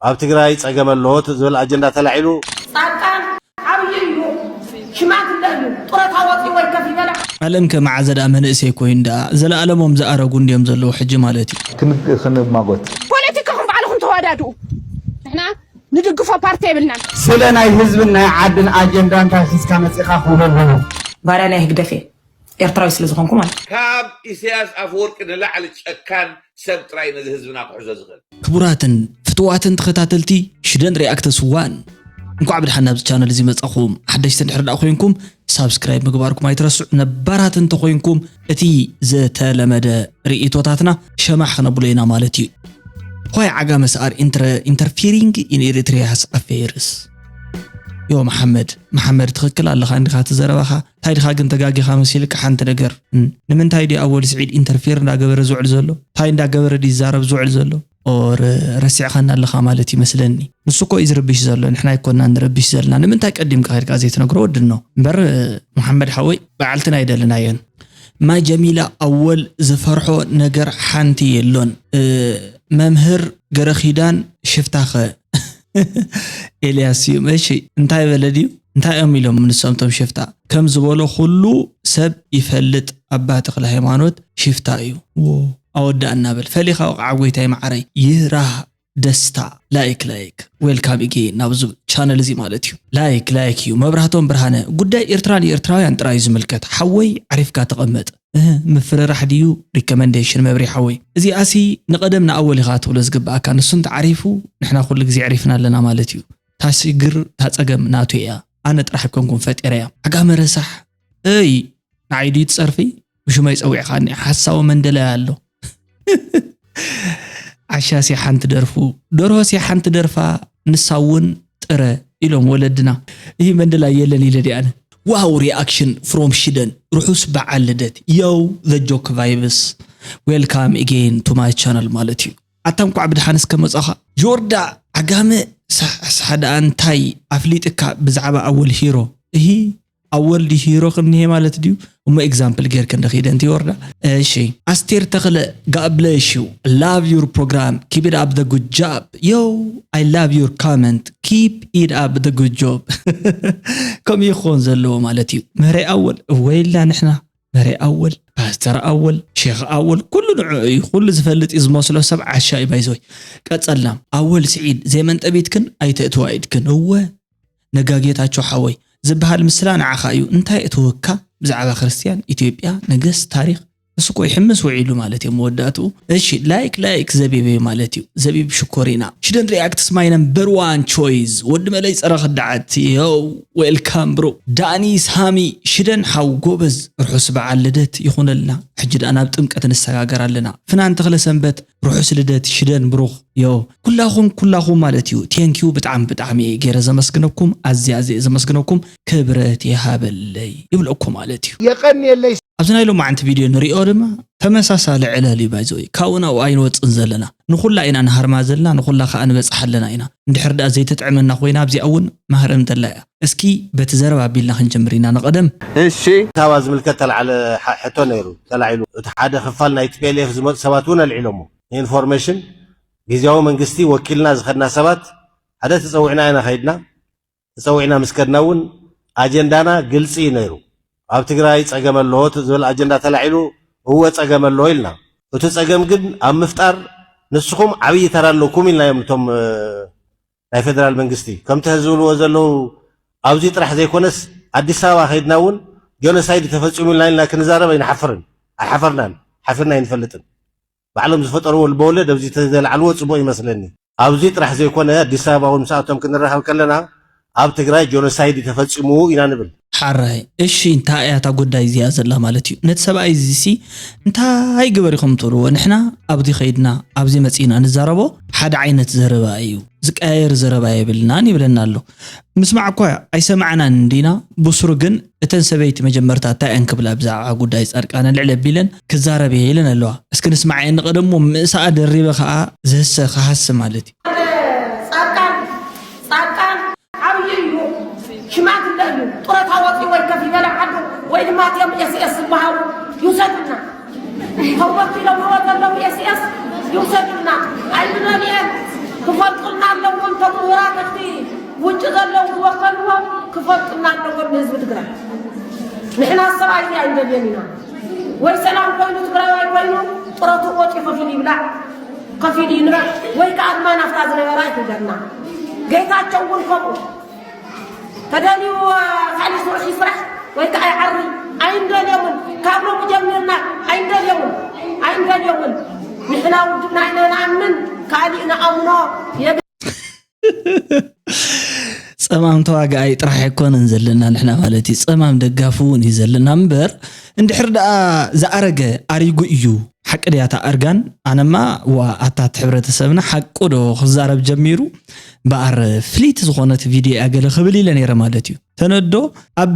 ኣብ ትግራይ ጸገም ኣሎ ዝብል ኣጀንዳ ተላዒሉ። ፃድቃን ዓብዪ እዩ፣ ሽማግለ እዩ። ጡረታ ወፂኡ ወይ ከፍ ይበላ። ኣለም ከ መዓዘ ደኣ መንእሰይ ኮይኑ ደኣ ዘለኣለሞም ዝኣረጉ እንድዮም ዘለዉ ሕጂ ማለት እዩ። ክንማጎት ፖለቲካኹም ባዕልኹም ተዋዳድኡ። ንሕና ንድግፎ ፓርቲ የብልናን። ስለ ናይ ህዝብን ናይ ዓድን ኣጀንዳ እንታይ ሒዝካ መፂኻ ክብሉ ኣለዉ። ባርያ ናይ ህግደፍ እየ፣ ኤርትራዊ ስለ ዝኾንኩ ማለት እዩ። ካብ ኢሳያስ ኣፈወርቂ ንላዕሊ ጨካን ሰብ ጥራይ ነዚ ህዝብና ክሕዞ ዝኽእል። ክቡራትን ፍትዋትን ተኸታተልቲ ሽደን ሪኣክተስ ዋን፣ እንኳዕ ብድሓን ናብዚ ቻነል እዚ መጻኹም። ሓደሽቲ እንድሕር ደኣ ኮይንኩም ሳብስክራይብ ምግባርኩም ኣይትረስዑ። ነባራት እንተኾይንኩም እቲ ዝተለመደ ርእይቶታትና ሸማሕ ክነብሎ ኢና ማለት እዩ። Why ዓጋመ are inter- interfering in Eritrea's affairs? ዮ መሓመድ መሓመድ ትኽክል ኣለኻ እንዲኻ እቲ ዘረባኻ። እንታይ ድኻ ግን ተጋጊኻ መሲልካ ሓንቲ ነገር እም፣ ንምንታይ ድዩ ኣወል ስዒድ ኢንተርፌር እንዳገበረ ዝውዕል ዘሎ? እንታይ እንዳገበረ ድዩ ይዛረብ ዝውዕል ዘሎ? ኦር ረሲዕኻና ኣለኻ ማለት ይመስለኒ። ንሱ እኮ እዩ ዝርብሽ ዘሎ፣ ንሕና ኣይኮና ንረብሽ ዘለና። ንምንታይ ቀዲምካ ኸድካ ዘይትነግሮ ወድኖ እምበር? መሓመድ ሓወይ በዓልትና ኣይደለናዮን። ማይ ጀሚላ ኣወል ዝፈርሖ ነገር ሓንቲ የሎን። እ፣ መምህር ገረኺዳን ሽፍታኸ ኤልያስ ስዩም እሺ እንታይ በለ ድዩ? እንታይ እዮም ኢሎም ንሶም ቶም ሽፍታ? ከም ዝበሎ ኩሉ ሰብ ይፈልጥ ኣባ ተክለ ሃይማኖት ሽፍታ እዩ። ዎ ኣወዳእና በል ፈሊኻ ወቕዓ ጎይታይ መዓረይ። ይራህ ደስታ ላይክ ላይክ ዌልካም ኢጌ ናብዚ ቻነል እዚ ማለት እዩ። ላይክ ላይክ እዩ። መብራህቶም ብርሃነ ጉዳይ ኤርትራ ንኤርትራውያን ጥራይ እዩ ዝምልከት። ሓወይ ዓሪፍካ ተቐመጥ። እህ ምፍርራሕ ድዩ ሪኮመንዴሽን መብሪ ሓወይ? እዚኣሲ ንቐደም ንኣወል ኢኻ ትብሎ ዝግብኣካ። ንሱ እንተዓሪፉ ንሕና ኩሉ ግዜ ዕሪፍና ኣለና ማለት እዩ። ታስግር ታጸገም ናቱ እያ። ኣነ ጥራሕ ኣይኮንኩን ፈጢረያ። ዓጋመ ረሳሕ እይ ንዓይ ድዩ ትጸርፊ? ብሽመይ ጸዊዕኻኒ ሓሳዊ መንደላይ ኣሎ። ዓሻሲ ሓንቲ ደርፉ ደርሆሲ ሓንቲ ደርፋ ንሳ እውን ጥረ ኢሎም ወለድና። ይህ መንደላይ የለን ኢለ ዲኣነ። Wow reaction from ሽደን ርሑስ በዓል ልደት። Yo the joke vibes, welcome again to my channel ማለት እዩ። ኣታ እንኳዕ ብድሓን እስከ መጻኻ። ዮርዳ ዓጋመ ሳሕ ሳሕ ደኣ እንታይ ኣፍሊጥካ ብዛዕባ ኣወል ሂሮ? እሂ ኣወል ድዩ ሂሮ ክንሄ ማለት ድዩ? እሞ ኤግዛምፕል ጌርክ እንደኺደ እንቲ ወርዳ። እሺ ኣስቴር ተኽለ፣ God bless you, love your program, keep it up the good job. Yo, I love your comment, keep it up the good job. ከምኡ ይኾን ዘለዎ ማለት እዩ። መህረይ ኣወል እወይላ ንሕና መህረይ ኣወል፣ ፓስተር ኣወል፣ ሼኽ ኣወል ኩሉ ንዑ እዩ። ኩሉ ዝፈልጥ እዩ ዝመስሎ ሰብ ዓሻ እዩ ባይዘወይ። ቀጸልና ኣወል ስዒድ ዘይመንጠቢትክን ኣይተእትዋ ኢድክን እወ ነጋ ጌታቸው ሓወይ ዝበሃል ምስላ ንዓኻ እዩ እንታይ እትወካ ብዛዕባ ክርስትያን ኢትዮጵያ ነገስ ታሪኽ እሱ እኮ ይሕምስ ውዒሉ ማለት እዩ መወዳእትኡ እሺ ላይክ ላይክ ዘቢበይ ማለት እዩ ዘቢብ ሽኮሪና ሽደን ሪኣክትስ ማይ ነምበር ዋን ቾይዝ ወዲ መለይ ፀረ ክዳዓት ዮው ዌልካም ብሮ ዳኒ ሳሚ ሽደን ሓው ጎበዝ ርሑስ በዓል ልደት ይኹነልና ሕጂ ደኣ ናብ ጥምቀት ንሰጋገር ኣለና ፍናን ተኽለ ሰንበት ርሑስ ልደት ሽደን ብሩኽ ዮ ኩላኹም ኩላኹም ማለት እዩ thank you ብጣዕሚ ብጣዕሚ እየ ገይረ ዘመስግነኩም ኣዝየ ኣዝየ እየ ዘመስግነኩም ክብረት ይሃበለይ ይብለኩም ማለት እዩ የቐንየለይ ኣብዚ ናይ ሎማዓንቲ ቪድዮ ንሪኦ ድማ ተመሳሳሊ ዕለል እዩ ባይዘወይ ካብኡ ናብኡ ኣይንወፅን ዘለና ንኹላ ኢና ንሃርማ ዘለና ንኹላ ከዓ ንበፅሓ ኣለና ኢና እንድሕር ደኣ ዘይትጥዕመና ኮይና ኣብዚኣ እውን ማህረምተላ እያ እስኪ በቲ ዘረባ ኣቢልና ክንጀምር ኢና ንቐደም እሺ ታባ ዝምልከት ተላዓለ ሓ- ሕቶ ነይሩ ተላዒሉ እቲ ሓደ ክፋል ናይ ቲ ፒ ኤል ኤፍ ዝመፁ ሰባት እውን ኣልዒሎሞ ንኢንፎርሜሽን ግዜያዊ መንግስቲ ወኪልና ዝኸድና ሰባት ሓደ ተፀዊዕና ኢና ከይድና ተፀዊዕና ምስ ከድና እውን ኣጀንዳና ግልፂ እዩ ነይሩ ኣብ ትግራይ ፀገም ኣሎ ዝብል ኣጀንዳ ተላዒሉ እወ ፀገም ኣሎ ኢልና እቲ ፀገም ግን ኣብ ምፍጣር ንስኹም ዓብዪ ተራ ኣለኩም ኢልናዮም እቶም ናይ ፌደራል መንግስቲ ከምቲ ዝብልዎ ዘለዉ ኣብዚ ጥራሕ ዘይኮነስ ኣዲስ ኣበባ ከይድና እውን ጀኖሳይድ ተፈፂሙ ኢልና ኢልና ክንዛረብ ኣይንሓፍርን ኣይሓፈርናን ሓፊርና ኣይንፈልጥን ባዕሎም ዝፈጠርዎ ልበወለድ ኣብዚ ተዘለዓልዎ ፅቡቅ ይመስለኒ ኣብዚ ጥራሕ ዘይኮነ ኣዲስ ኣበባ እውን ምስኣቶም ክንራኸብ ከለና ኣብ ትግራይ ጀኖሳይድ ተፈፂሙ ኢና ንብል ሓራይ እሺ እንታይ እያ እታ ጉዳይ እዚኣ ዘላ ማለት እዩ ነቲ ሰብኣይ እዚሲ እንታይ ግበር ኢኹም ትብልዎ ንሕና ኣብዚ ከይድና ኣብዚ መፂእና ንዛረቦ ሓደ ዓይነት ዘረባ እዩ ዝቀያየር ዘረባ የብልናን ይብለና ኣሎ ምስማዕ እኳ ኣይሰማዕናን እንዲና ብስሩ ግን እተን ሰበይቲ መጀመርታ እንታይ እየን ክብላ ብዛዕባ ጉዳይ ፃድቃን ልዕል ኣቢለን ክዛረብ እየ ኢለን ኣለዋ እስኪ ንስማዕ እየ ንቐደሞ ምእሳኣ ደሪበ ከዓ ዝህሰ ክሃስ ማለት እዩ ፃድቃን ፃድቃን ዓብዪ እዩ ሽማግለ እዩ ጡረታ ወፂኡ ወይ ከፍ ይበላ ዓዱ ወይ ድማ እቲኦም ኤስኤስ ዝበሃሉ ይውሰዱና ተወኪሎምዎ ዘለዉ ኤስኤስ ይውሰዱና ኣይብሎን እየን ክፈልጡልና ኣለዎም። እቶም ምሁራት እቲ ውጭ ዘለዉ ዝወከልዎም ክፈልጡልና ኣለዎም ንህዝቢ ትግራይ። ንሕና ሰብኣይ እዚ ኣይንደልዮን ኢና። ወይ ሰላም ኮይኑ ትግራዋይ ኮይኑ ጥረቱ ወፂኡ ከፊሉ ይብላዕ፣ ከፊሉ ይንበር፣ ወይ ከዓ ድማ ናፍታ ዝነበራ ይሕደርና። ጌታቸው እውን ከምኡ ተደልዩ፣ እ፣ ካልእ ስራሕ ይስራሕ ወይ ከዓ ይዓሪ ኣይንደልዮምን። ካብ ሎሚ ጀሚርና ኣይንደልዮምን፣ ኣይንደልዮምን። ንሕና ውድብና ኢና ንኣምን፣ ካሊእ ንኣምኖ የብ- ጸማም ተዋጋኣይ ጥራሕ ኣይኮነን ዘለና ንሕና ማለት እዩ፣ ጸማም ደጋፊ እውን እዩ ዘለና እምበር፣ እንድሕር ደኣ ዝኣረገ ኣሪጉ እዩ። ሓቂ ድያ እታ እርጋን? ኣነማ ዋ ኣታት ሕብረተሰብና ሓቁ ዶ ክዛረብ ጀሚሩ? በኣር ፍልይቲ ዝኾነት ቪድዮ እያ ገለ ክብል ኢለ ነይረ ማለት እዩ። ተነዶ ኣብ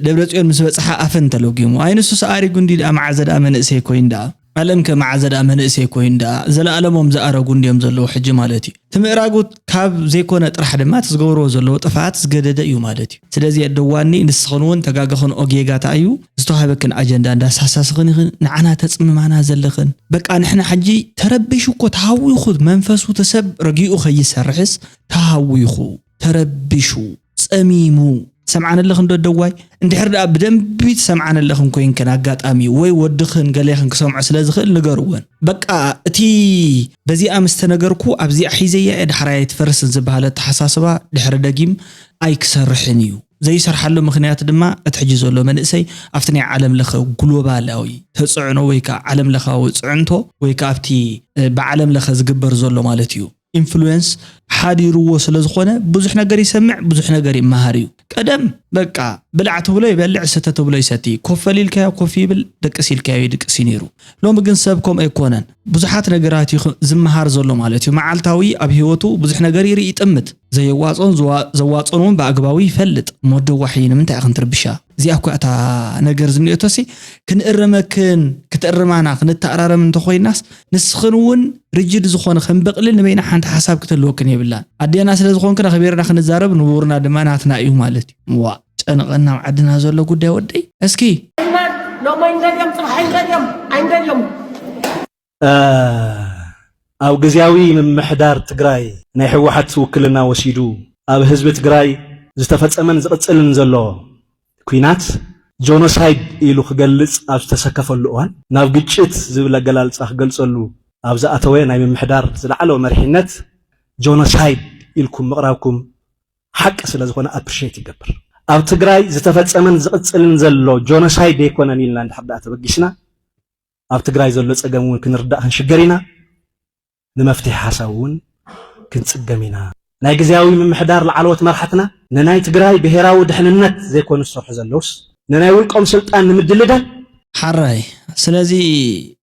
ደብረጽዮን ምስ በጽሓ ኣፈን ተለጊሙ። ኣይ ንሱስ ኣሪጉ እንዲ ደኣ መዓዘ ደኣ መንእሰይ ኮይኑ ደኣ። ኣለም ከ መዓዘ ደኣ መንእሰይ ኮይኑ ደኣ። ዘለኣለሞም ዝኣረጉ እንድዮም ዘለዉ ሕጂ ማለት እዩ። እቲ ምእራጉ ካብ ዘይኮነ ጥራሕ ድማ እቲ ዝገብርዎ ዘለዉ ጥፍኣት ዝገደደ እዩ ማለት እዩ። ስለዚ የደዋኒ ንስኽን እውን ተጋገኽን ኦጌጋታ እዩ ዝተዋህበክን ኣጀንዳ እንዳሳሳስኽን ኢኽን ንዓና ተጽምማና ዘለኽን። በቃ ንሕና ሕጂ ተረቢሹ እኮ ተሃዊኹ መንፈሱ እቲ ሰብ ረጊኡ ከይሰርሕስ ተሃዊኹ ተረቢሹ ጸሚሙ ሰምዓን ኣለኽን ዶ ደዋይ? እንድሕር ደኣ ብደንቢ ትሰምዓን ኣለኽን ኮይንክን ኣጋጣሚ ወይ ወድኽን ገሌኽን ክሰምዖ ስለ ዝኽእል ንገርወን። በቃ እቲ በዚኣ ምስ ተነገርኩ ኣብዚኣ ሒዘያ እየ ዳሕራይ ኣይትፈርስን ዝበሃል ኣተሓሳስባ ድሕሪ ደጊም ኣይክሰርሕን እዩ። ዘይሰርሓሉ ምኽንያት ድማ እቲ ሕጂ ዘሎ መንእሰይ ኣብቲ ናይ ዓለም ለኸ ግሎባላዊ ተፅዕኖ ወይ ከዓ ዓለም ለኻዊ ፅዕንቶ ወይ ከዓ ኣብቲ ብዓለም ለኸ ዝግበር ዘሎ ማለት እዩ ኢንፍሉዌንስ ሓዲርዎ ስለ ዝኾነ ብዙሕ ነገር ይሰምዕ፣ ብዙሕ ነገር ይመሃር እዩ። ቀደም በቃ ብላዕ ትብሎ ይበልዕ፣ ስተ ትብሎ ይሰቲ፣ ኮፍ በል ኢልካዮ ኮፍ ይብል፣ ደቅስ ኢልካዮ ይድቅስ እዩ ነይሩ። ሎሚ ግን ሰብ ከምኡ ኣይኮነን። ብዙሓት ነገራት እዩ ዝመሃር ዘሎ ማለት እዩ። መዓልታዊ ኣብ ህይወቱ ብዙሕ ነገር ይርኢ፣ ይጥምት። ዘየዋፅኦን ዘዋ- ዘዋፅኦን እውን ብኣግባቡ ይፈልጥ። እሞ ደዋሒ ንምንታይ ኢኽን ትርብሻ? እዚኣ እኳ እታ ነገር ዝኒኦቶሲ ክንእርመክን ክትእርማና ክንተኣራረም እንተኮይናስ ንስኽን እውን ርጅድ ዝኾነ ከም በቕሊ ንበይና ሓንቲ ሓሳብ ክተልወክን የብላን። ኣዴና ስለ ዝኾንክን ኣኽቢርና ክንዛረብ ንቡርና ድማ ናትና እዩ ማለት እዩ። ዋእ ጨነቐና ኣብ ዓድና ዘሎ ጉዳይ ወደይ። እስኪ ሎሚ ኣይንደልዮም፣ ፅባሕ ኣይንደልዮም፣ ኣይንደልዮም። ኣብ ግዝያዊ ምምሕዳር ትግራይ ናይ ህወሓት ውክልና ወሲዱ ኣብ ህዝቢ ትግራይ ዝተፈፀመን ዝቕፅልን ዘሎ ኲናት ጆኖሳይድ ኢሉ ክገልፅ ኣብ ዝተሰከፈሉ እዋን ናብ ግጭት ዝብል ኣገላልፃ ክገልፀሉ ኣብ ዝኣተወ ናይ ምምሕዳር ዝለዓለወ መሪሕነት ጆኖሳይድ ኢልኩም ምቕራብኩም ሓቂ ስለ ዝኾነ ኣፕሪሼት ይገብር። ኣብ ትግራይ ዝተፈፀመን ዝቕፅልን ዘሎ ጆኖሳይድ ኣይኮነን ኢልና እንድሕር ደኣ ተበጊስና ኣብ ትግራይ ዘሎ ፀገም እውን ክንርዳእ ክንሽገር ኢና። ንመፍትሒ ሓሳብ እውን ክንፅገም ኢና። ናይ ግዝያዊ ምምሕዳር ላዕለዎት መራሕትና ንናይ ትግራይ ብሄራዊ ድሕንነት ዘይኮኑ ዝሰርሑ ዘለውስ ንናይ ውልቆም ስልጣን ንምድልዳል ሓራይ ስለዚ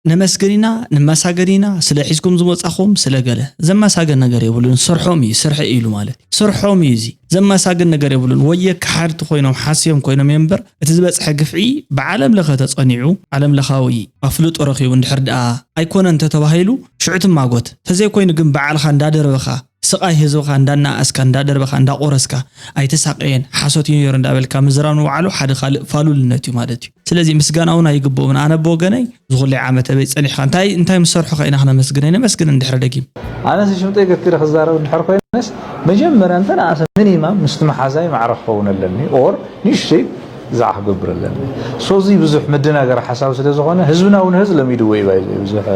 ነመስግን ኢና ንመሳገን ኢና ስለ ሒዝኩም ዝመፃኹም ስለ ገለ ዘመሳገን ነገር የብሉን ስርሖም እዩ ስርሐ ኢሉ ማለት እዩ ስርሖም እዩ እዚ ዘመሳገን ነገር የብሉን ወየካ ሓርቲ ኮይኖም ሓስዮም ኮይኖም እዮም እምበር እቲ ዝበፅሐ ግፍዒ ብዓለም ለኸ ተፀኒዑ ዓለም ለኻዊ ኣፍልጦ ረኺቡ እንድሕር ደኣ ኣይኮነን እንተተባሂሉ ሽዑ ትማጎት ተዘይኮይኑ ግን ባዕልኻ እንዳደርበኻ ስቓይ ህዝብኻ እንዳናኣስካ እንዳደርበኻ እንዳቆረስካ ኣይተሳቀየን ሓሶት እዩ ነይሩ እንዳበልካ ምዝራብ ንባዕሉ ሓደ ካልእ ፋሉልነት እዩ ማለት እዩ ስለዚ ምስጋና እውን ኣይግብኦምን ኣነ ብወገነይ ዝኹለይ ዓመት ኣበይ ጸኒሕካ እንታይ እንታይ ምስ ሰርሑ ከ ኢና ክነመስግን ኣይነመስግን እንድሕር ደጊም ኣነስ ሽምጠይ ገቲረ ክዛረብ እንድሕር ኮይነስ መጀመርያ እንተ ንኣሰ ሚኒማም ምስቲ መሓዛይ ማዕረ ክኸውን ኣለኒ ኦር ንእሽተይ ዛዕ ክገብር ኣለኒ ሶዚ ብዙሕ መደናገሪ ሓሳብ ስለ ዝኾነ ህዝብና እውን ህዝ ለሚድዎ እዩ ባይዘ ብዙሕ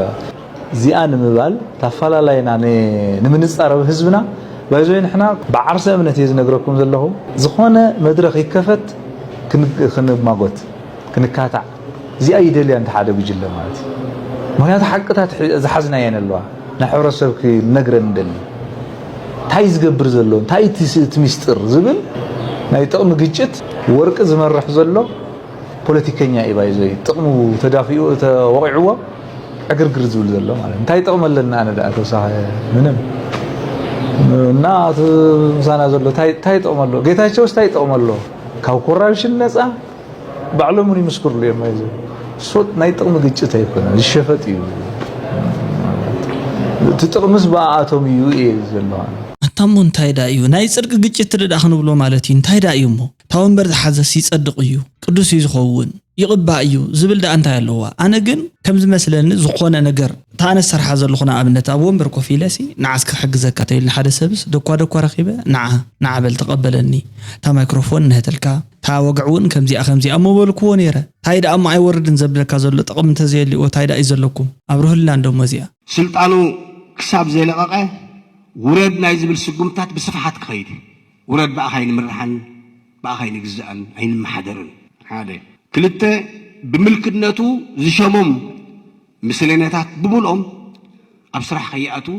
እዚኣ ንምባል ታፈላላይና ንምንጻረብ ህዝብና ባይዞይ ንሕና ብዓርሰ እምነት እየ ዝነግረኩም ዘለኹ ዝኾነ መድረኽ ይከፈት ክንማጎት ክንካታዕ እዚኣ ይደልያ እንተ ሓደ ጉጅለ ማለት እዩ ምክንያቱ ሓቅታት ዝሓዝናየን ኣለዋ ናይ ሕብረተሰብ ክነግረን እንደሊ እንታይ ዝገብር ዘሎ እንታይ እቲ ሚስጥር ዝብል ናይ ጥቕሚ ግጭት ወርቂ ዝመርሕ ዘሎ ፖለቲከኛ እዩ ባይዘይ ጥቕሙ ተዳፊኡ ተወቒዕዎ ዕግርግር ዝብል ዘሎ ማለት እንታይ ጥቕሚ ኣለና ኣነ ደኣ ተወሳኸ ምንም እና እቲ ምሳና ዘሎ እንታይ ጥቕሚ ኣሎ ጌታቸውስ እንታይ ጥቕሚ ኣሎ ካብ ኮራፕሽን ነፃ ባዕሎም እውን ይምስክርሉ እዮም ባይዘይ ሶት ናይ ጥቕሚ ግጭት ኣይኮነ ዝሸፈጥ እዩ እቲ ጥቕምስ ብኣኣቶም እዩ እየ ዘለዋ ኣታ እሞ እንታይ ዳ እዩ ናይ ፅድቂ ግጭት ዳ ክንብሎ ማለት እዩ እንታይ ዳ እዩ እሞ እታ ወንበር ዝሓዘስ ይጸድቕ እዩ፣ ቅዱስ እዩ ዝኸውን። ይቕባእ እዩ ዝብል ደኣ እንታይ ኣለዋ? ኣነ ግን ከም ዝመስለኒ ዝኾነ ነገር፣ እታ ኣነ ዝሰርሓ ዘለኹ ንኣብነት ኣብ ወንበር ኮፍ ኢለሲ ንዓስ ክሕግዘካ ተይልኒ ሓደ ሰብስ ደኳ ደኳ ረኺበ ንዓ ንዓ በል ተቐበለኒ፣ እታ ማይክሮፎን ንህተልካ፣ እታ ወግዒ እውን ከምዚኣ ከምዚኣ እሞ በልክዎ ነይረ። ታይ ደኣ እሞ ኣይወርድን ዘብለካ ዘሎ ጥቕሚ እንተዘየልዎ ታይ ደኣ እዩ ዘለኩም? ኣብርህልና እንዶ እሞ እዚኣ። ስልጣኑ ክሳብ ዘይለቐቐ ውረድ ናይ ዝብል ስጉምታት ብስፍሓት ክኸይድ እዩ። ውረድ ብኣኻ ኣይንምርሓን፣ ብኣኻ ኣይንግዛእን፣ ኣይንመሓደርን። ሓደ። ክልተ፣ ብምልክነቱ ዝሸሞም ምስሌነታት ብምልኦም ኣብ ስራሕ ከይኣትዉ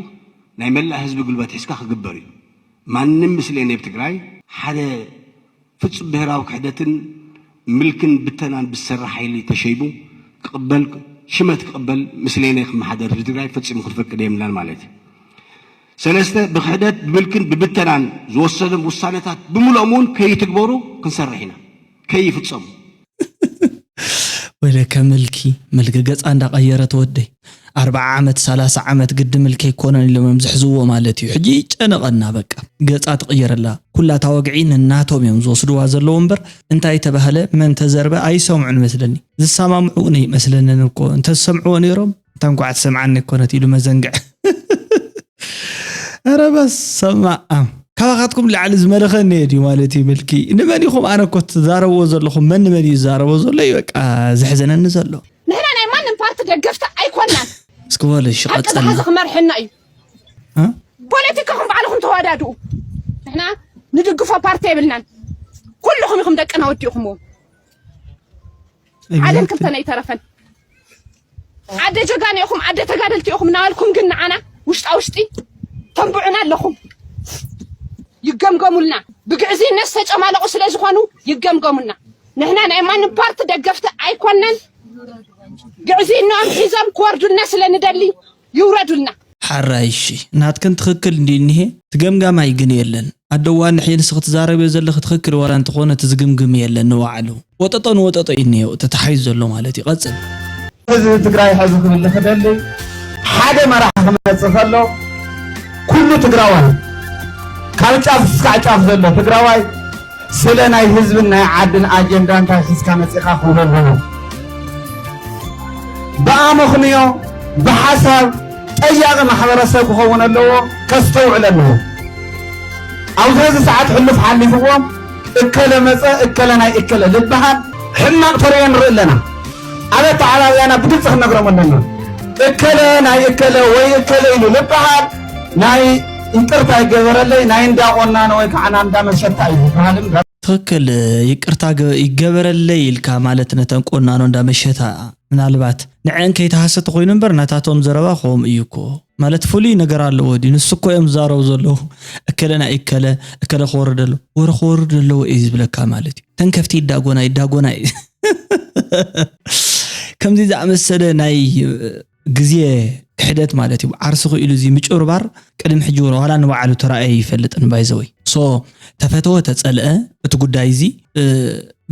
ናይ መላእ ህዝቢ ጉልበት ሒዝካ ክግበር እዩ። ማንም ምስሌነ ኣብ ትግራይ ሓደ ፍጹም ብሄራዊ ክሕደትን ምልክን ብተናን ብዝሰርሕ ሓይሊ ተሸይሙ ክቕበል ሽመት ክቕበል ምስሌነ ክመሓደር ህዝቢ ትግራይ ፈጺሙ ክንፈቅድ የብልናን ማለት እዩ። ሰለስተ፣ ብክሕደት ብምልክን ብብተናን ዝወሰዶም ውሳነታት ብምልኦም እውን ከይትግበሩ ክንሰርሕ ኢና፣ ከይፍጸሙ። ወይለከ ምልኪ፣ ምልኪ ገጻ እንዳቐየረት ወደይ። ኣርብዓ ዓመት፣ ሰላሳ ዓመት ግዲ ምልኪ ኣይኮነን ኢሎም እዮም ዝሕዝዎ ማለት እዩ። ሕጂ ይጨነቐና በቃ። ገጻ ትቕየረላ። ኩላ እታ ወግዒ ነናቶም እዮም ዝወስድዋ ዘለዉ እምበር እንታይ ተባህለ መን ተዘርበ ኣይሰምዑን መስለኒ። ዝሰማምዑ እውን ኣይመስለንን እኮ። እንተዝሰምዕዎ ነይሮም እታ እንኳዕ ትሰምዓኒ ኣይኮነት ኢሉ መዘንግዕ። ኧረ በስመ ኣብ። ካባኻትኩም ላዕሊ ዝመለኸኒ እየ ድዩ ማለት እዩ ምልኪ? ንመን ኢኹም ኣነ እኮ ትዛረብዎ ዘለኹም መን ንመን እዩ ዝዛረቦ ዘሎ እዩ በቃ ዘሕዘነኒ ዘሎ። ንሕና ናይ ማንም ፓርቲ ደገፍቲ ኣይኮናን። እስኪ በሉ እሺ ሓቂ ዝሓዘ ቀጽልና። ክመርሐና እዩ። እ? ፖለቲካኹም ባዕልኹም ተዋዳድኡ። ንሕና ንድግፎ ፓርቲ የብልናን። ኩልኹም ኢኹም ደቅና ወዲእኹምዎ። ሓደን ክልተን ኣይተረፈን። ኣደ ጀጋኑ ኢኹም ኣደ ተጋደልቲ ኢኹም እናበልኩም ግን ንዓና ውሽጣ ውሽጢ ተንብዑና ኣለኹም። ይገምገሙልና። ብግዕዝይነት ዝተጨማለቑ ስለ ዝኾኑ ይገምገሙልና። ንሕና ናይ ማንም ፓርቲ ደገፍቲ ኣይኮነን። ግዕዝይንኦም ሒዞም ክወርዱልና ስለ ንደሊ ይውረዱልና። ሓራይ እሺ ናትክን ትኽክል እንድዩ እኒሄ እቲ ገምጋማይ ግን የለን ኣደዋ ንሕይ ንስኺ ትዛረብዮ ዘለኺ ትኽክል ዋላ እንተኾነ እቲ ዝግምግም የለን ንባዕሉ ወጠጦ ንወጠጦ እዩ እኒሄ ተታሒዙ ዘሎ ማለት እዩ ቀፅል። ህዝቢ ትግራይ ሕዚ ክብል ዝኽደሊ ሓደ መራሒ ክመፅእ ከሎ ኩሉ ትግራዋይ ካብ ጫፍ እስካዕ ጫፍ ዘሎ ትግራዋይ ስለ ናይ ህዝብን ናይ ዓድን ኣጀንዳ እንታይ ሒዝካ መፂእኻ ክብሎ ኣለዎ። ብኣመኽንዮ ብሓሳብ ጠያቒ ማሕበረሰብ ክኸውን ኣለዎ፣ ከስተውዕል ኣለዎ። ኣብዚ ሕዚ ሰዓት ሕሉፍ ሓሊፍዎም እከለ መፀ እከለ ናይ እከለ ልበሃል ሕማቕ ተርእዮ ንርኢ ኣለና። ኣብ ኣተዓባብያና ብግልፂ ክንነግሮም ኣለና። እከለ ናይ እከለ ወይ እከለ ኢሉ ልበሃል ናይ ይቅርታ ይገበረለይ ናይ እንዳ ቆናኖ ወይ ከዓ ናይ እንዳ መሸታ እዩ ዝበሃል እምበር። ትኽክል ይቅርታ ይገበረለይ ኢልካ ማለት ነተን ቆናኖ እንዳ መሸታ ምናልባት ንዐን ከይተሃሰ ተኾይኑ እምበር ናታቶም ዘረባ ከምኡ እዩ እኮ ማለት ፍሉይ ነገር ኣለዎ ድዩ ንሱ እኮ እዮም ዝዛረቡ ዘለዉ እከለ ናይ እከለ እከለ ክወርድ ኣለዎ ወረ ክወርድ ኣለዎ እዩ ዝብለካ ማለት እዩ ተንከፍቲ ይዳጎና ይዳጎና እዩ ከምዚ ዝኣመሰለ ናይ ግዜ ክሕደት ማለት እዩ ዓርሲ ክኢሉ እዚ ምጭብርባር ቅድሚ ሕጂ እውን ዋላ ንባዕሉ ተራእየ ይፈልጥን ባይዘወይ so ተፈተወ ተፀልአ እቲ ጉዳይ እዚ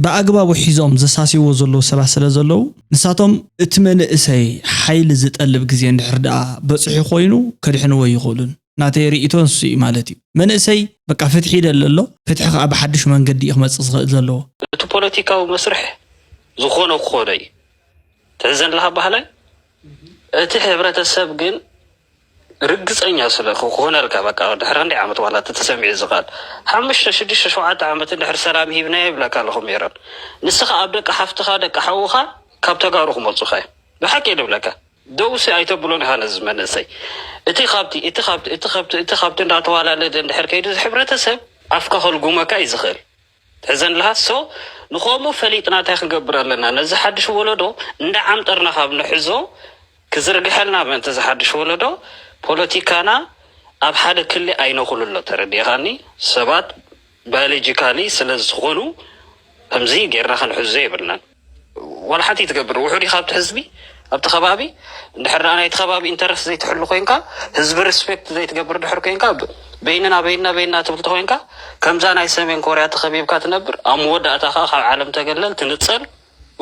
ብኣግባቡ ሒዞም ዘሳስይዎ ዘለዉ ሰባት ስለ ዘለዉ ንሳቶም እቲ መንእሰይ ሓይሊ ዝጠልብ ግዜ እንድሕር ደኣ በፂሑ ኮይኑ ከድሕንዎ ይኽእሉን ናተይ ርእይቶ ንሱ እዩ ማለት እዩ መንእሰይ በቃ ፍትሒ ይደሊ ኣሎ ፍትሒ ከዓ ብሓድሽ መንገዲ እዩ ክመፅእ ዝኽእል ዘለዎ እቲ ፖለቲካዊ መስርሕ ዝኾነ ክኾነ እዩ ትሕዘን ኣለኻ ባህላይ እቲ ሕብረተሰብ ግን ርግፀኛ ስለ ክኾነልካ በቃ ድሕሪ ክንደይ ዓመት ዋላ እቲ ተሰሚዑ እዚ ቃል ሓሙሽተ ሽዱሽተ ሸውዓተ ዓመት እንድሕር ሰላም ሂብናዮ ይብለካ ኣለኹ ሜሮን ንስኻ ኣብ ደቂ ሓፍትኻ ደቂ ሓውኻ ካብ ተጋሩ ክመፁኻ እዮም ብሓቂ ንብለካ ደውሲ ኣይተብሎን ኢኻ ነዚ መንእሰይ እቲ ካብቲ እቲ ካብቲ እቲ ካብቲ እቲ ካብቲ እንዳተዋላለደ እንድሕር ከይዱ እዚ ሕብረተሰብ ኣፍካ ከልጉመካ እዩ ዝኽእል ትሕዘን ኣለኻ so ንኸምኡ ፈሊጥና እንታይ ክንገብር ኣለና ነዚ ሓድሽ ወለዶ እንዳዓምጠርና ካብ ንሕዞ ክዝርግሐልና ምእንቲ እዚ ሓድሽ ወለዶ ፖለቲካና ኣብ ሓደ ክሊ ኣይነኹልሎ ተረዲእኻኒ ሰባት biologically ስለ ዝኾኑ ከምዚ ጌርና ክንሕዞ የብልናን ዋላ ሓንቲ ይትገብር ውሑድ ኢኻ ኣብቲ ህዝቢ ኣብቲ ከባቢ እንድሕር ደኣ ናይቲ ከባቢ interest ዘይትሕሉ ኮይንካ ህዝቢ respect ዘይትገብር ድሕር ኮይንካ በይንና በይንና በይንና ትብል ተኮይንካ ከምዛ ናይ ሰሜን ኮርያ ተኸቢብካ ትነብር ኣብ መወዳእታ ከኣ ካብ ዓለም ተገለል ትንጸል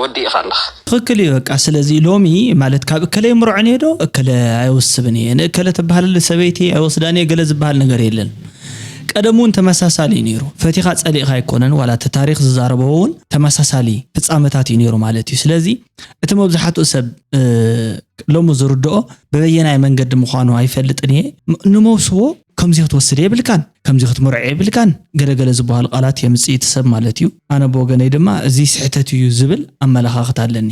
ወዲእኻ ኣለኻ። ትኽክል እዩ በቃ ስለዚ ሎሚ ማለት ካብ እከለ ይምርዖ እየ ዶ እከለ ኣይወስብን እየ ንእከለ ትበሃለለ ሰበይቲ ኣይወስዳን እየ ገለ ዝበሃል ነገር የለን ቀደም እውን ተመሳሳሊ እዩ ነይሩ። ፈቲኻ ጸሊእኻ ኣይኮነን፣ ዋላ እቲ ታሪኽ ዝዛረቦ እውን ተመሳሳሊ ፍጻመታት እዩ ነይሩ ማለት እዩ። ስለዚ እቲ መብዛሕትኡ ሰብ ሎሚ ዝርድኦ ብበየናይ መንገዲ ምዃኑ ኣይፈልጥን እየ። ንመውስቦ ከምዚ ክትወስድ የብልካን፣ ከምዚ ክትምርዖ የብልካን፣ ገለገለ ዝበሃሉ ቃላት የምጽእ እቲ ሰብ ማለት እዩ። ኣነ ብወገነይ ድማ እዚ ስሕተት እዩ ዝብል ኣመለኻኽታ ኣለኒ።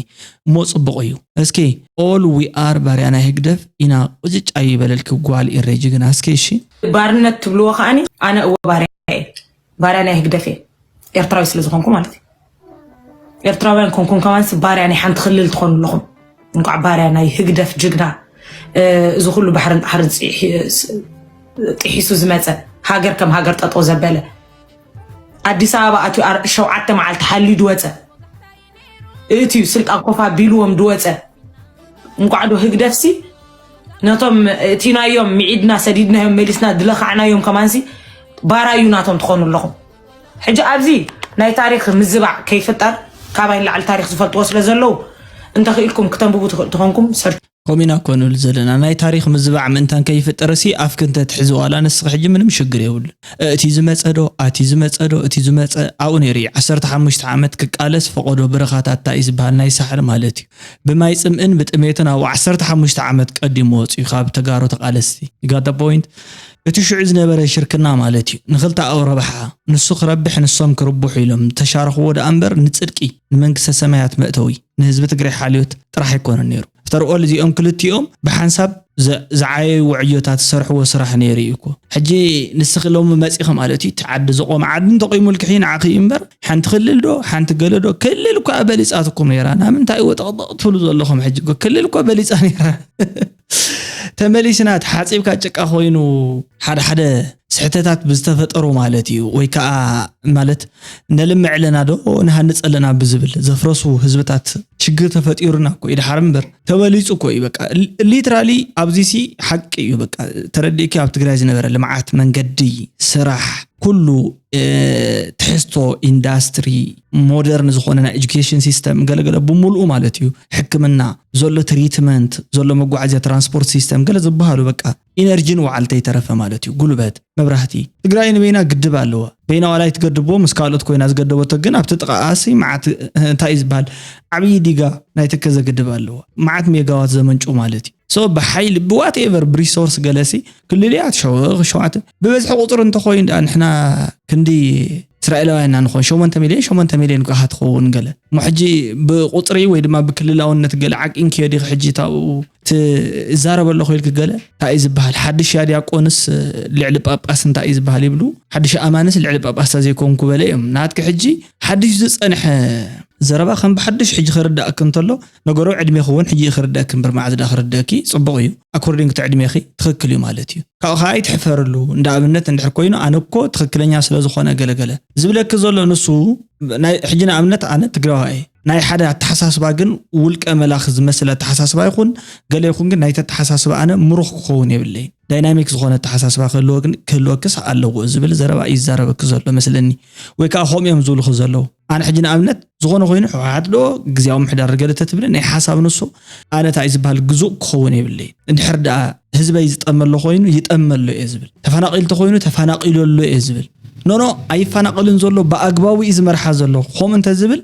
እሞ ጽቡቕ እዩ። እስኪ all we are ባርያ ናይ ህግደፍ ኢና፣ ቁጭጭ ኣይበለልኪ ጓል ኢረይ ጅግና። እስኪ እሺ። ባርነት ትብልዎ ከዓኒ ኣነ እወ ባርያ እየ። ባርያ ናይ ህግደፍ እየ። ኤርትራዊ ስለ ዝኾንኩ ማለት እዩ። ኤርትራውያን ኮንኩም ከማንስ ባርያ ናይ ሓንቲ ክልል ትኾኑ ኣለኹም። እንኳዕ ባርያ ናይ ህግደፍ ጅግና እዚ ኩሉ ባሕርን ጣሕርን ጥሒሱ ዝመፀ ሃገር ከም ሃገር ጠጠው ዘበለ ኣዲስ ኣበባ ኣትዩ ሸውዓተ መዓልቲ ሓልዩ ድወፀ እትዩ ስልጣን ኮፋ ቢልዎም ድወፀ እንኳዕ ዶ ህግደፍሲ ነቶም እቲናዮም ሚዒድና ሰዲድናዮም መሊስና ድለኻዕናዮም ከማንሲ ባራዩ ናቶም ትኾኑ ኣለኹም። ሕጂ ኣብዚ ናይ ታሪኽ ምዝባዕ ከይፍጠር ካባይ ንላዕሊ ታሪኽ ዝፈልጥዎ ስለ ዘለዉ እንተኽኢልኩም ክተንብቡ ትኽእሉ ተኾንኩም ሰር ከምኡ ኢና እኮ ንብል ዘለና። ናይ ታሪኽ ምዝባዕ ምእንታን ከይፍጠር ሲ ኣፍኪ እንተትሕዚ ዋላ ንስኺ ሕጂ ምንም ሽግር የብሉን። እቲ ዝመጸ ዶ ኣቲ ዝመጸ ዶ እቲ ዝመጸ ኣብኡ ነይሩ እዩ። ዓሰርተ ሓሙሽተ ዓመት ክቃለስ ፈቐዶ በረኻታት እንታይ እዩ ዝበሃል ናይ ሳሕል ማለት እዩ። ብማይ ጽምእን ብጥሜትን ኣብኡ ዓሰርተ ሓሙሽተ ዓመት ቀዲሙ ወጺኡ ካብ ተጋሩ ተቓለስቲ። You got the point? እቲ ሽዑ ዝነበረ ሽርክና ማለት እዩ። ንኽልተኣኡ ረብሓ፣ ንሱ ክረብሕ ንሶም ክርብሑ ኢሎም ዝተሻረኽዎ ደኣ እምበር ንጽድቂ፣ ንመንግስተ ሰማያት መእተዊ፣ ንህዝቢ ትግራይ ሓልዮት ጥራሕ ኣይኮነን ነይሩ። After all እዚኦም ክልቲኦም ብሓንሳብ ዝዓየይዎ ዕዮታት ዝሰርሕዎ ስራሕ ነይሩ እዩ እኮ። ሕጂ ንስኺ ሎሚ መፂኺ ማለት እዩ እቲ ዓዲ ዝቆመ ዓዲ እንተቆይሙልኪ ሕጂ ንዓኺ እዩ እምበር ሓንቲ ክልል ዶ ሓንቲ ገለ ዶ ክልል እኳ በሊፃትኩም ነይራ። ናምንታይ እወ ጠቕጠቕ ትብሉ ዘለኹም? ሕጂ እኮ ክልል እኮ በሊፃ ነይራ። ተመሊስና ተሓፂብካ ጭቃ ኮይኑ ሓደ ሓደ ስሕተታት ብዝተፈጠሩ ማለት እዩ ወይ ከዓ ማለት ነልምዕ ኣለና ዶ ንሃንፅ ኣለና ብዝብል ዘፍረሱ ህዝብታት ችግር ተፈጢሩና እኮ እዩ። ድሓር እምበር ተበሊፁ እኮ እዩ። በቃ literally ኣብዚ ሲ ሓቂ እዩ። በቃ ተረዲእኪ ኣብ ትግራይ ዝነበረ ልምዓት መንገዲ፣ ስራሕ፣ ኩሉ ትሕዝቶ ኢንዳስትሪ ሞደርን ዝኾነ ናይ education system ገለገለ ብምልኡ ማለት እዩ ሕክምና ዘሎ ትሪትመንት ዘሎ መጓዓዝያ ትራንስፖርት ሲስተም ገለ ዝበሃሉ በቃ ኢነርጂ ንወዓልተ ይተረፈ ማለት እዩ። ጉልበት፣ መብራህቲ ትግራይ ንበይና ግድብ ኣለዋ። በይና ዋላ ይትገድብዎ ምስ ካልኦት ኮይና ዝገደበቶ ግን ኣብቲ ጥቓኣሲ መዓት እንታይ እዩ ዝበሃል ዓብዪ ዲጋ ናይ ተከዘ ግድብ ኣለዋ። መዓት ሜጋዋት ዘመንጩ ማለት እዩ። So ብሓይሊ ብዋትኤቨር ብሪሶርስ ገለሲ ክልልያት ሸወ ሸዋት ብበዝሒ ቁፅሪ እንተኮይኑ ደኣ ንሕና ክንዲ እስራኤላውያን ኢና ንኾን ሸሞንተ ሚልዮን ሸሞንተ ሚልዮን ጓሃ ትኸውን ገለ እሞ ሕጂ ብቁፅሪ ወይ ድማ ብክልላውነት ገለ ዓቂንክዮ ዲኺ ሕጂ ታብኡ ትዛረብ ኣለኹ ኢልክ ገለ እንታይ እዩ ዝበሃል ሓድሽ ያ ዲያቆንስ ልዕሊ ጳጳስ እንታይ እዩ ዝበሃል ይብሉ ሓድሽ ኣማንስ ልዕሊ ጳጳስ ተዘይኮንኩ በለ እዮም ናትኪ ሕጂ ሓድሽ ዝፀንሐ ዘረባ ከም ብሓድሽ ሕጂ ክርዳእክ እንተሎ ነገሩ ዕድሜ ክውን ሕጂ ክርዳእክ እምበር መዓዝ ዳ ክርዳእኪ ፅቡቅ እዩ according to ዕድሜኺ ትኽክል እዩ ማለት እዩ። ካብኡ ከዓ ኣይትሕፈርሉ። እንደ ኣብነት እንድሕር ኮይኑ ኣነ እኮ ትኽክለኛ ስለ ዝኾነ ገለገለ ዝብለኪ ዘሎ ንሱ ናይ ሕጂ ንኣብነት ኣነ ትግራዋይ እየ። ናይ ሓደ ኣተሓሳስባ ግን ውልቀ መላኺ ዝመስል ኣተሓሳስባ ይኹን ገለ ይኹን ግን ናይቲ ኣተሓሳስባ ኣነ ምሩኽ ክኸውን የብለይን። ዳይናሚክ ዝኾነ ኣተሓሳስባ ክህልወ ግን ክህልወክስ ኣለዎ ዝብል ዘረባ እዩ ዝዛረበኪ ዘሎ መስለኒ። ወይ ከዓ ከምኡ እዮም ዝብልኺ ዘለዉ። ኣነ ሕጂ ንኣብነት ዝኾነ ኮይኑ ህወሓት ዶ ግዝያዊ ምሕዳር ገለ ተትብሊ ናይ ሓሳብ ንሱ ኣነ እንታይ ዝበሃል ግዙእ ክኸውን የብለይን። እንድሕር ደኣ ህዝበይ ዝጠመሎ ኮይኑ ይጠመሎ እየ ዝብል። ተፈናቒሉ ተኮይኑ ተፈናቒለሎ እየ ዝብል። ኖኖ ኣይፈናቐልን ዘሎ ብኣግባቡ እዩ ዝመርሓ ዘሎ። ከምኡ እንተዝብል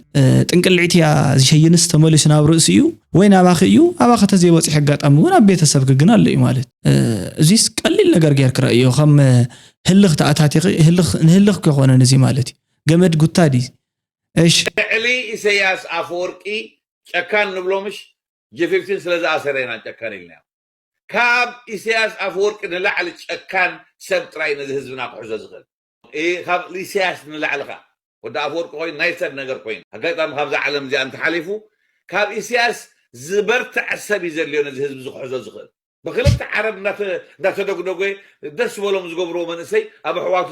ጥንቅልዒት እያ ዝሸይንስ ተመሊሱ ናብ ርእሲ እዩ ወይ ናባኺ እዩ ኣባኺ ተዘይበፂሑ ኣጋጣሚ እውን ኣብ ቤተሰብኪ ግን ኣሎ እዩ ማለት እዚስ ቀሊል ነገር ጌርኪ ረእዮ ከም ህልኽ ተኣታቲኺ ንህልኽ ከይኮነን እዚ ማለት እዩ ገመድ ጉታ ድዩ እሽ ልዕሊ ኢሰያስ ኣፈወርቂ ጨካን ንብሎ ምሽ ጂ ፊፍቲን ስለ ዝኣሰረ ኢና ጨካን ኢልናዮ ካብ ኢሰያስ ኣፈወርቂ ንላዕሊ ጨካን ሰብ ጥራይ ነዚ ህዝብና ክሕዞ ዝኽእል ካብ ኢሰያስ ንላዕሊ ኸዓ ወዲ ኣፈወርቂ ኮይኑ ናይ ሰብ ነገር ኮይኑ ኣጋጣሚ ካብዛ ዓለም እዚኣ እንተሓሊፉ ካብ ኢሰያስ ዝበርትዐ ሰብ እዩ ዘድልዮ ነዚ ህዝቢ ዝክሕዞ ዝኽእል ብክልተ ዓረብ እንዳተደግደጎ ደስ ዝበሎም ዝገብርዎ መንእሰይ ኣብ ኣሕዋቱ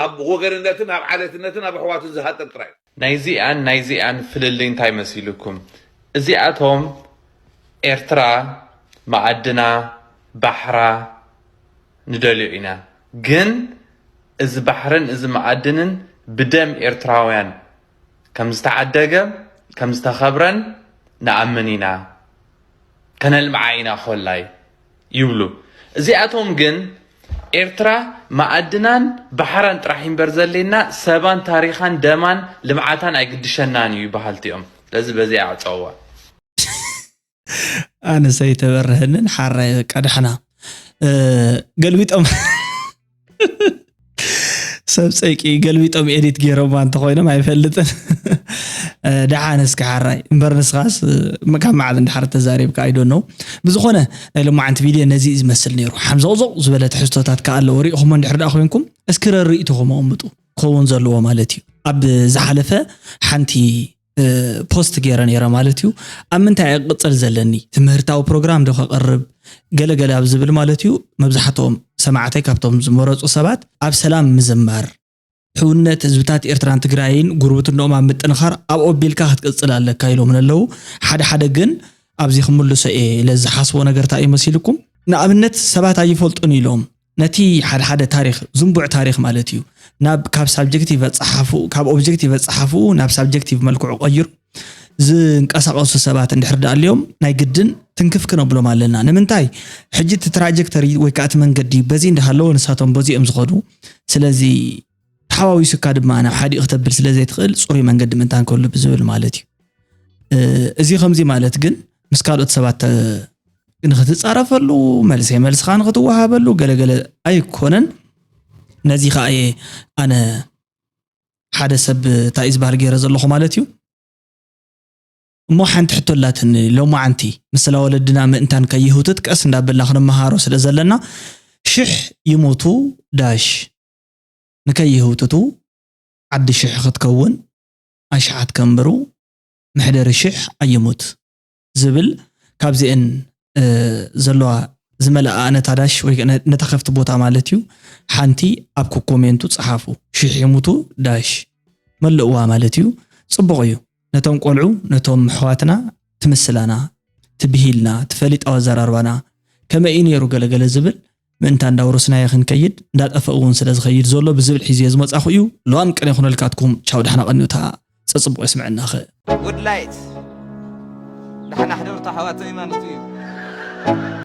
ኣብ ወገንነትን ኣብ ዓሌትነትን ኣብ ኣሕዋቱን ዝሃጥር ጥራይ ናይዚኣን ናይዚኣን ፍልልይ እንታይ መሲሉኩም? እዚኣቶም ኤርትራ መኣድና ባሕራ ንደልዮ ኢና። ግን እዚ ባሕርን እዚ መኣድንን ብደም ኤርትራውያን ከምዝተዓደገ ከምዝተኸብረን ንኣምን ኢና። ከነልምዓ ኢና ኮላይ ይብሉ። እዚኣቶም ግን ኤርትራ መኣድናን ባሕራን ጥራሕ እምበር ዘሌና ሰባን ታሪኻን ደማን ልምዓታን ኣይግድሸናን እዩ በሃልቲ እዮም። ስለዚ በዚ ኣዕፀዋ። ኣነሰ ኣይተበርሀንን ሓራይ በቃ ዳሕና ገልቢጦም ሰብ ፀይቂ ገልቢጦም ኤዲት ገይሮማ እንተኮይኖም ኣይፈልጥን። ደሓን እስኪ ሓራይ እምበር ንስኻስ ካብ መዓዝ እንዳሓር ተዛሪብካ ኣይዶ ነው። ብዝኾነ ናይ ሎማዓንቲ ቪድዮ ነዚ እዩ ዝመስል ነይሩ። ሓምዘቕዘቕ ዝበለ ትሕዝቶታት ከኣ ኣለዎ። ሪኢኹሞ እንድሕር ደኣ ኮይንኩም እስኪ ረርእይትኹም ኣቕምጡ። ክኸውን ዘለዎ ማለት እዩ። ኣብ ዝሓለፈ ሓንቲ ፖስት ገይረ ነይረ ማለት እዩ። ኣብ ምንታይ እየ ክቕፅል ዘለኒ፣ ትምህርታዊ ፕሮግራም ዶ ከቕርብ፣ ገለገለ ኣብ ዝብል ማለት እዩ። መብዛሕትኦም ሰማዕተይ ካብቶም ዝመረፁ ሰባት ኣብ ሰላም ምዝማር፣ ሕውነት ህዝብታት ኤርትራን ትግራይን ጉርብትንኦም ኣብ ምጥንኻር ኣብ ኦቢልካ ክትቅፅል ኣለካ ኢሎም ኣለዉ። ሓደ ሓደ ግን ኣብዚ ክምልሶ እየ ኢለ ዝሓስቦ ነገር እንታይ እዩ መሲልኩም? ንኣብነት ሰባት ኣይፈልጡን ኢሎም ነቲ ሓደ ሓደ ታሪኽ ዝንቡዕ ታሪኽ ማለት እዩ ናብ ካብ ሳብጀክቲቭ ኣፀሓፍኡ ካብ ኦብጀክቲቭ ኣፀሓፍኡ ናብ ሳብጀክቲቭ መልክዑ ቀይሩ ዝንቀሳቐሱ ሰባት እንድሕር ዳኣልዮም ናይ ግድን ትንክፍ ክነብሎም ኣለና። ንምንታይ ሕጂ እቲ ትራጀክተሪ ወይ ከዓ እቲ መንገዲ በዚ እንዳሃለዎ ንሳቶም በዚ እዮም ዝኸዱ። ስለዚ ተሓዋዊሱካ ድማ ናብ ሓዲኡ ክተብል ስለ ዘይትኽእል ፅሩይ መንገዲ ምእንታን ከሉ ብዝብል ማለት እዩ። እዚ ከምዚ ማለት ግን ምስ ካልኦት ሰባት ንክትፃረፈሉ መልሰይ መልስኻ ንክትወሃበሉ ገለገለ ኣይኮነን። ነዚ ከዓ እየ ኣነ ሓደ ሰብ እንታይ እዩ ዝበሃል ገይረ ዘለኹ ማለት እዩ። እሞ ሓንቲ ሕቶ ኣላትኒ ሎማዓንቲ ምስላ ወለድና ምእንታን ከይህውትት ቀስ እንዳበልና ክንመሃሮ ስለ ዘለና ሽሕ ይሙቱ ዳሽ ንከይህውትቱ ዓዲ ሽሕ ክትከውን ኣሽሓት ከንብሩ መሕደሪ ሽሕ ኣይሙት ዝብል ካብዚአን ዘለዋ ዝመልኣ ነታ ዳሽ ወይ ነታ ከፍቲ ቦታ ማለት እዩ። ሓንቲ ኣብ ኮኮሜንቱ ፀሓፉ ሽሕ ይሙቱ ዳሽ መልእዋ ማለት እዩ። ፅቡቕ እዩ። ነቶም ቆልዑ ነቶም ኣሕዋትና ትምስላና ትብሂልና ትፈሊጣዊ ኣዘራርባና ከመይ እዩ ነይሩ ገለገለ ዝብል ምእንታ እንዳውረስናዮ ክንከይድ እንዳጠፈእ እውን ስለ ዝኸይድ ዘሎ ብዝብል ሒዝዮ ዝመፃኹ እዩ። ለዋም ቅነ ይኹነልካትኩም። ቻው ዳሕና ቀኒኡታ ፀፅቡቕ የስምዐና ኸ ጉድ ላይት ዳሕና ሕደርታ ኣሕዋተይ ማለት እዩ።